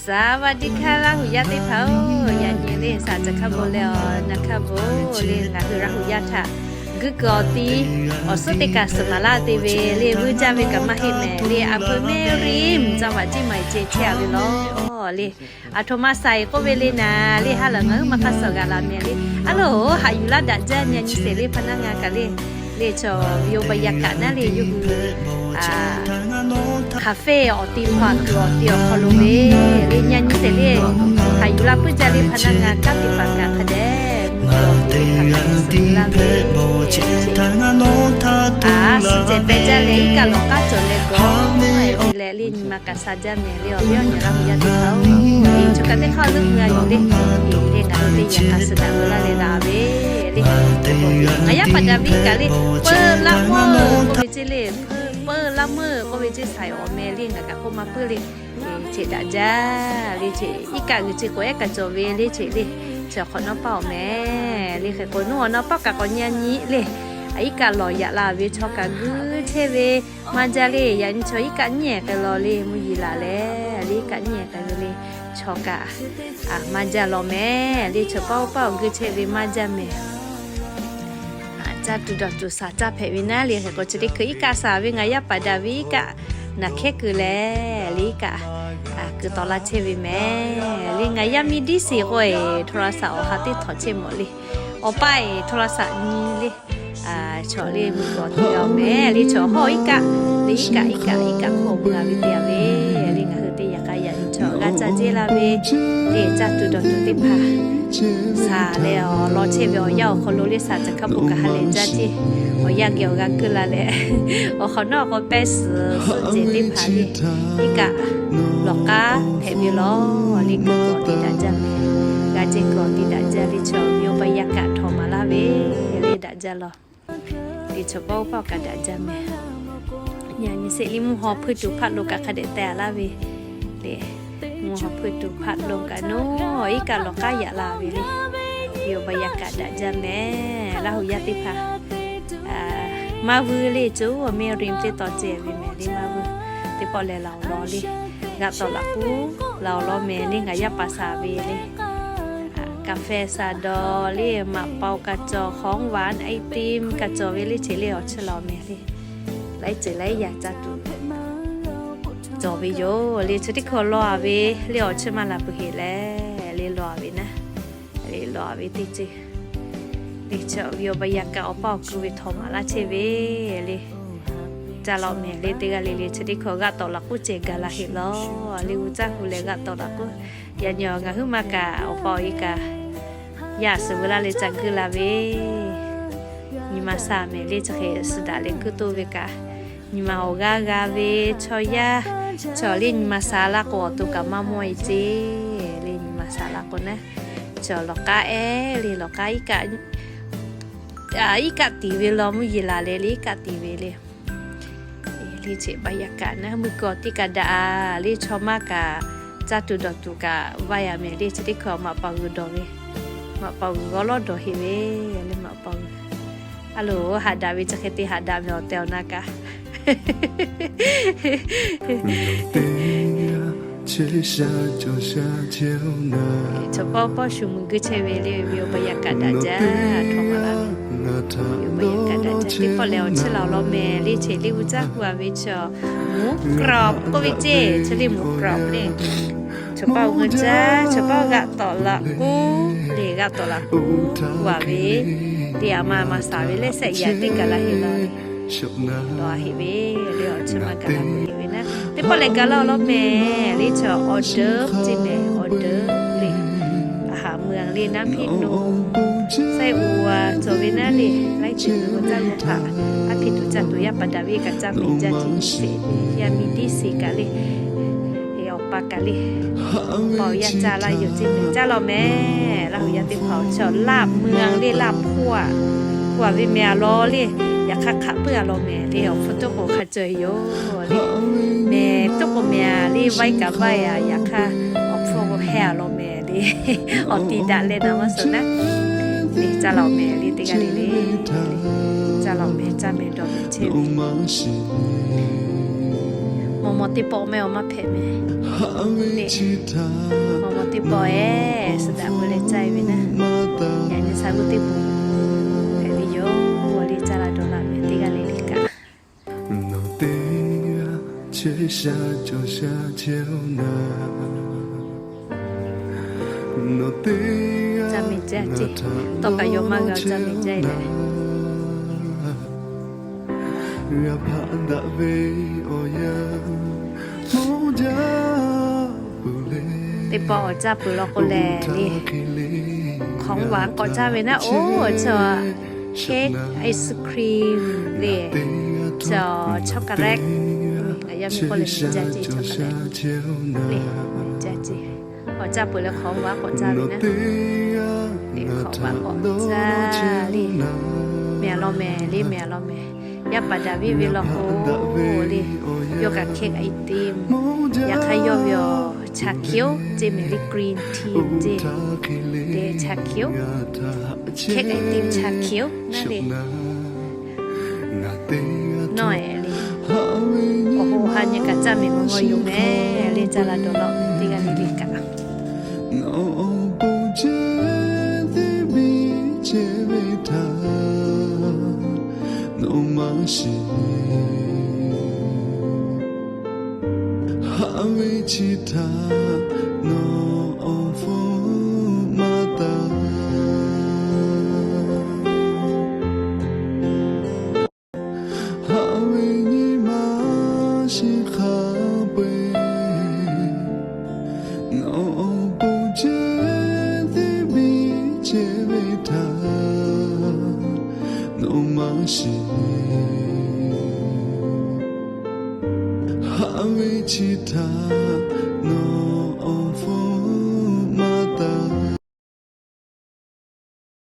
สวัสดีค่ะ Laˇ huˍ yaˇ teˇ hpaˍ-oˬ, yaꞈ nyi le สามจันทบุรี leh awˬ na hkaˇ bon le ngaˬ hui Laˇ huˍ yaˇ htaꞈ guiˇ kuiˬ awˬ ti awˬ suhˉ teˇ kaˬ suhˍ maˍ laˇ te ve le vuiˇ jaˇ ve kaꞈ maˇ heˆ mehˍ le, อำเภอแม่ริม จังหวัดเชียงใหม่ ceˇ chehˇ a ve law le. Aˬ htoꞈ ma saiˍ k'oˆ ve le naˍ le, ha lehˬ ngaˬ huiˉ ma hk'a suhˍ g'aꞈ laˬ mehˍ le. Aˉ loˬ, haꞈ yuˬ laˇ daꞈ jaˇ nyi nyi sheˍ le พนักงาน kaꞈ le. Le chaw ve awˬ pa yaꞈ kaꞈ naˉ le yawˇ hui คาเฟ่ awˬ ti hpaˍ kuiˬ awˬ ti awˬ hk'aw lo ve le nyi nyi sheˍ le. Haꞈ yuˬ laˇ puiˉ jaˇ le พนักงาน kanˉ teˇ hpaˍ kaꞈ hk'a dehꞈ mvuhˇ awˬ ti teˇ hpaˍ kaꞈ suhˍ laˇ ve le. Aˉ, suhˍ cehˬ pehˇ jaˇ leh iˉ kaˆ lawˬ k'aˉ cawˬ leh gawˬ ve leh le nyi ma kaꞈ sha jaˇ mehˍ le. Awˬ viˉ awˬ nyi Laˇ huˍ yaˇ teˇ hpaˍ-oˬ, le chaw kaꞈ teˇ hk'aˇ leuˆ mvuh a yuˬ le. Le ngaˬ hui teˇ yaꞈ k'a suhˍ daꞈ ve laˇ leh daꞈ ve le. Ngaˬ yaˇ paˍ daꞈ ve iˉ kaˆ le, peuˇ laˇ meuˇ k'oˆ ve ceˇ le, peuˇ laˇ meuˇ k'oˆ ve ceˇ saiˍ awˬ meh le ngaˬ kaꞈ k'oˆ maˇ puiˉ le. Cheꞈ daꞈ jaˇ le, cheꞈ iˉ kaˆ g'uiˬ chi k'awꞈ ehˉ kaꞈ cawˬ ve le, cheꞈ le. Chi awˬ hk'awꞈ nawˉ paˆ awˬ meh le, hk'e k'o nawˉ awˬ na paˆ kaꞈ k'awꞈ nyi a nyi le. Iˉ kaˆ lawˬ yaꞈ la ve chaw kaꞈ guiˇ chehˇ ve maˇ jaˇ le. Yaꞈ nyi chaw iˉ kaˆ nyiˉ ehˍ k'ai law le, mvuhˇ yeˬ laˬ leh le iˉ kaˆ nyiˉ ehˍ k'ai ve le. Chaw kaꞈ maˇ jaˇ law mehˍ le, chaw paˆ paˆ awˬ guiˇ chehˇ ve maˇ jaˇ mehˍ. Caˇ tuˬ dawˬ tuˬ shaˍ caˇ hpehꞈ ve naˉ le, hk'e k'o chi teˇ hkui iˉ kaˆ shaˍ ve ngaˬ yaˇ paˍ daꞈ ve iˉ kaˆ naˬ hkehˉ kuiˬ leh le iˉ kaˆ kuiˬ tawˍ laˇ chehˇ ve mehˍ le. Ngaˬ yaˇ miˇ diˉ shiˍ k'o eˬ โทรศัพท์ awˬ ha teˇ htawꞈ chehˇ mawˬ le. Awˬ paˇ eˬ โทรศัพท์ nyi le. Chaw le mvuhˇ kuiˬ awˬ ti g'a mehˍ le, chaw hawˇ iˉ kaˆ le iˉ kaˆ iˉ kaˆ iˉ kaˆ hk'oˆ mui a ve te a ve le. Ngaˬ hui teˇ yaꞈ k'a yaꞈ nyi chaw g'a caˇ jeˇ laˇ ve le, caˇ tuˬ dawˬ tuˬ teˇ hpaˍ shaˍ leh awˬ lawn chehˇ ve awˬ yanˇ awˬ hk'aw lo le shaˍ caˬ hkaˇ bon kaꞈ ha lehˬ jaˇ ceˇ. Awˬ yanˇ geh awˬ g'a keu la leh awˬ hk'awꞈ nawˉ k'o pehˇ suhˍ suhˆ cehˬ teˇ hpaˍ le iˉ kaˆ lawˬ k'aˉ hpehꞈ ve law le. Kuiˬ kawꞈ te daꞈ jaˇ mehˍ. G'a ceh kuiˬ awˬ ti daꞈ jaˇ le, chaw ve awˬ pa yaꞈ kaꞈ htawnˍ maˍ laˇ ve le daꞈ jaˇ law. Le chaw paˆ paˆ kaꞈ daꞈ jaˇ mehˍ. Yaꞈ nyi sheˍ le mvuhˇ haw hpui tuˬ hpaˆ lo kaꞈ hk'a dehꞈ teh a laˇ ve le. Mvuhˇ haw hpui tuˬ hpaˆ lo kaꞈ nawˉ iˉ kaˆ lawˬ k'aˉ yaꞈ la ve le. Ve awˬ pa yaꞈ kaꞈ daꞈ jaˇ mehˍ. Laˇ huˍ yaˇ teˇ hpaˍ maˇ vuiˇ le, co awˬ meh rim teˇ taw ceh ve mehˍ le maˇ vuiˇ. Teˇ pawˆ lehˬ laˬ awˬ lawn le g'aꞈ tawˍ laꞈ k'uˉ laˬ awˬ lawn mehˍ le ngaˬ yaˇ paˍ shaˍ ve le. กาแฟ shaˍ dawˬ le, maꞈ paoˬ kaꞈ cawˬ, ของหวาน ไอติม kaꞈ cawˬ ve le, cheꞈ le awˬ chi laˬ awˬ mehˍ le. Laiˉ ceuˬ laiˉ yaꞈ caˇ tuˬ cawˬ ve yoˬ le. Chi teˇ hkui law a ve le awˬ chi maˇ la peuˬ heꞈ leh le law a ve naˉ le law a ve teˇ ceuˬ le chaw ve awˬ pa yaꞈ kaꞈ awˬ paˇ awˬ ku ve htawnˍ maˍ laˇ chehˇ ve le. Caˇ law mehˍ le teˇ g'aˇ le le chi teˇ hkui g'aꞈ tawˍ laꞈ k'uˉ ceh gaˬ la heꞈ law le. G'uˇ caˇ hu leh g'aꞈ tawˍ laꞈ k'uˉ. Yaꞈ nyi ngaˬ huiˉ ma kaꞈ awˬ pa awˬ e kaꞈ yaꞈ suhˍ ve laˇ leh ca guiˇ la ve nyi ma sha mehˍ le. Chi hk'e suhˍ daꞈ leh kuiˇ toˇ ve kaꞈ nyi ma awˬ g'aˇ g'a ve chaw yaˇ chaw le nyi ma sha laˇ k'o awˬ to kaꞈ maˇ mawˇ e ceˇ le. Nyi ma sha laˇ k'o naˉ chaw lawˬ k'aˉ ehˉ le lawˬ k'aˉ iˉ kaˆ iˉ kaˆ tiˍ ve law mvuhˇ yeˬ laˬ leh le iˉ kaˆ tiˍ ve le. Le cheꞈ บรรยากาศ naˉ mvuhˇ kuiˬ awˬ ti kaꞈ daꞈ le chaw maˇ kaꞈ caˇ tuˬ dawˬ tuˬ kaꞈ vaˇ yaꞈ mehˍ le. Chi teˇ hkui maꞈ paoˬ g'uiˬ dawˬ ve maꞈ paoˬ g'uiˬ g'awˇ lawˉ dawˬ heꞈ ve le maꞈ paoˬ g'uiˬ. A loˬ haꞈ daꞈ ve chi hk'e te haꞈ daꞈ mehˍ awˬ tehˬ awˬ na kaꞈ Chaw pawˆ pawˆ shu mui guˇ chehˇ ve le ve awˬ pa yaꞈ kaꞈ daꞈ jaˇ. Htawnˍ maˍ laˇ ve awˬ pa yaꞈ kaꞈ daꞈ jaˇ. Teˇ pawˆ lehˬ awˬ chi laˬ awˬ lawn mehˍ le cheꞈ le g'uˇ caˇ hu a ve chaw mvuhˇ กรอบ k'oˆ ve ceˇ. Chi le mvuhˇ กรอบ le chaw pawˆ awˬ g'uˇ caˇ chaw pawˆ g'aꞈ tawˍ laꞈ k'uˉ le g'aꞈ tawˍ laꞈ k'uˉ hu a ve le a ma ma shaˍ ve lehˬ sehˆ yaꞈ teˇ gaˬ la heꞈ law le. Law heꞈ ve le awˬ chi ma gaˬ la heꞈ ve naˉ. Teˇ pawˆ lehˬ gaˬ laˇ awˬ lawn mehˍ le chaw awˬ deuˉ ceˇ mehˍ awˬ deuˉ le. A haꞈ mui le naˉ hpiˇ nu saiˉ u a cawˬ ve naˉ le laiˉ ceuˬ ve g'uˇ caˇ g'uˇ hpaꞈ a hpiˇ tuˬ caˇ tuˬ yaˇ paˍ daꞈ ve kaꞈ caˇ mehˍ jaˇ ceˇ sheˍ. Yaˇ miˇ diˇ sheˍ kaꞈ le awˬ pa kaꞈ le paoˬ yaˇ caˇ laˇ yoˬ ceˇ mehˍ. Caˇ law mehˍ Laˇ huˍ yaˇ teˇ hpaˍ awˬ chi laˇ mui le laˇ hpuˇ a hpuˇ a ve mehˍ a law le. Yaꞈ hk'aˇ hk'aˬ puiˉ a law mehˍ le awˬ hpfuhˇ toˉ k'o hk'a cawˬ yoˬ le. Mehˍ toˉ k'o mehˍ a le vaiˇ kaꞈ vaiˇ a yaꞈ hk'aˇ awˬ hpfuhˇ k'o hehˇ a law mehˍ le. Awˬ ti daꞈ leh naˍ maˇ suhˍ naˉ le caˇ law mehˍ le teˇ g'aˇ le le caˇ law mehˍ caˇ mehˍ dawˬ mehˍ chehˇ ve Mawˬ mawˬ teˇ pawˆ mehˆ awˬ maˇ hpehꞈ mehˍ le. Mawˬ mawˬ teˇ pawˆ ehˉ suh daꞈ k'o leh caˇ ve naˉ. Yaꞈ nyi sha g'uˇ teˇ pawˆ hpehꞈ ve yoˬ. Awˬ le caˇ la dawˬ laꞈ ve teˇ g'aˇ le le kaꞈ. Nawˬ teˇ g'aˇ chehˇ sha cawˬ sha chehˇ-oˆ na. Nawˬ teˇ g'aˇ caˇ mehˍ jaˇ ceˇ. Tawˇ kaꞈ yawˇ maˇ g'a caˇ mehˍ jaˇ leh, g'a hpaꞈ daꞈ ve awˬ yanˇ mawˇ jaˇ peuˬ le. Teˇ pawˆ awˬ caˇ peuˬ law k'o lehˬ le, hk'awꞈ vaꞈ k'awꞈ caˇ ve naˉ. Oˇ, chi cake, ice cream le, chi chocolate, ngaˬ yaˇ miˇ k'oˆ leh mehˍ jaˇ ceˇ, chocolate le, mehˍ jaˇ ceˇ. Awˬ caˇ peuˬ leh hk'awꞈ vaꞈ k'awꞈ caˇ ve naˉ. Teˇ hk'awꞈ vaꞈ k'awꞈ caˇ le. Mehˍ law mehˍ le, mehˍ law mehˍ. Yaˇ paˍ Daˍviˆ ve law k'o le, yawˇ kaꞈ cake item. Yaꞈ hk'aˇ yawˇ ve awˬ chaˇ hkiˇ-oˆ ceˇ mehˍ le, green tea ceˇ. Teˇ chaˇ hkiˇ-oˆ, cake item chaˇ hkiˇ-oˆ naˉ le. Nawˬ ehˉ le, awˬ hoˉ ha nyi kaꞈ caˇ mehˍ mawˬ mawˬ yoˬ mehˍ le, caˇ la dawˬ laꞈ ve teˇ g'aˇ le le kaꞈ. Nawˬ awˬ bon ceh teˇ biˇ chehˇ ve htaꞈ nawˬ maˇ shiˍ. Haꞈ ve chi htaꞈ nawˬ awˬ hpfuhˇ maˇ taˍ. Haꞈ ve nyi ma shiˍ hk'a peu-eˬ, nawˬ awˬ bon ceh teˇ biˇ chehˇ ve htaꞈ nawˬ maˇ shiˍ. Haꞈ ve chi htaꞈ nawˬ